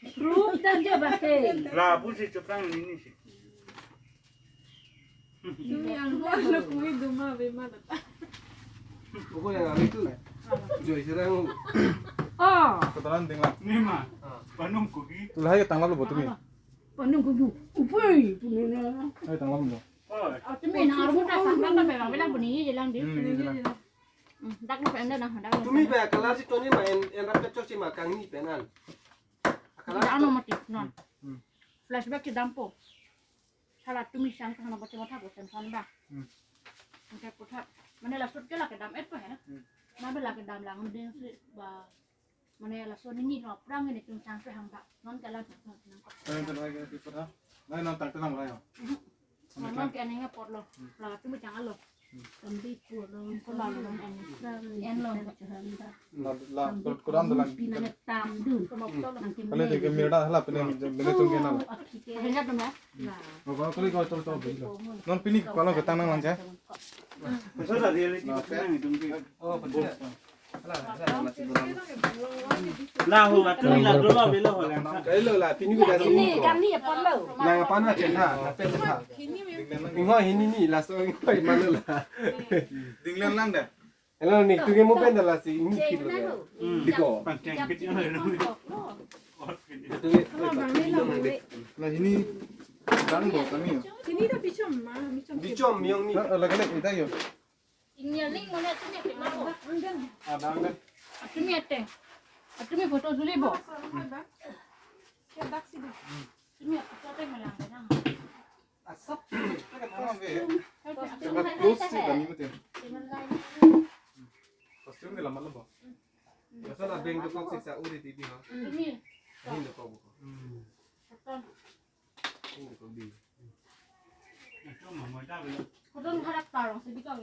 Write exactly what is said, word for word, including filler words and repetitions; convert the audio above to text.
Proof dan jo ba ke. La pusi cheprang ini si. Tumi angho lo kui duma bema data. Buku yang kami tu. Joy serang. Oh. Kebetulan tinggal. Ini mah. Panung kuki. Tulai ke tanggal lo tumi. Panung kuki. Upui punya. Ayo tanggal lo. Oh. Oh, tumi na armu ta tanggal ta bela bela bunyi jelang di. Hmm, jelang. Hmm, dak lo pen dah, dak lo. Tumi ba kalar si Tony ma en en rap chok si ma kangni penan. Kalar. Dak si ano to. Mati non. Hmm. Flashback si dampo. Hala tumi sang sang na baca mata bosan san ba. Hmm. Angke puthak. Mane laso ke la kedam et pa ya. Hmm. Na bela kedam lang ding si ba. Mane laso nini lo prang ini tung sang pe hang ba. Non kalang sang sang nang ko. Kalian terbaik ya, Pipur, ha? Nah, non tang tenang lah ya. Mama ke anenga potlo. La tumi chang alo. Sambi potlo. Ko la lo en. En lo. La, la, kurang dalam. Pinang tam dun. Kali tiga mirda hala pene, pene tung kena. Hanya tu ya. Oke, kali kau tahu tahu. Non pini kalau ketang nang lancar. Betul lah reality. Oh, betul. Lah, ho, atumi la dolo belo ho lang. Kailo la, pini ko dasi. Ini kami ya potlo. Nang apa na chetha, apa chetha. Ingho hini ni, laso ingho imano la. Dinglen lang dah. Hello ni, tu ke mo pen dah lasi, ini kilo ya. Hmm. Diko. Panteng kecil. Tu ke. Lah ini dang bo kami yo. Sini dah bichom ma, bichom. Bichom yang ni. Lah, lagi lagi ita yo. Ingnya ling mana tu ni kemana? Ada ada. Atumi ate. Atumi photo suli bo. Atumi photo te malang na. Asap. Costume. Costume ke lama lama. Biasa lah beng tu kok siksa uri T V ha. Atumi. Ini tu kok buka. Hmm. Photo. Ini tu kok di. Photo harap tarong sedikit.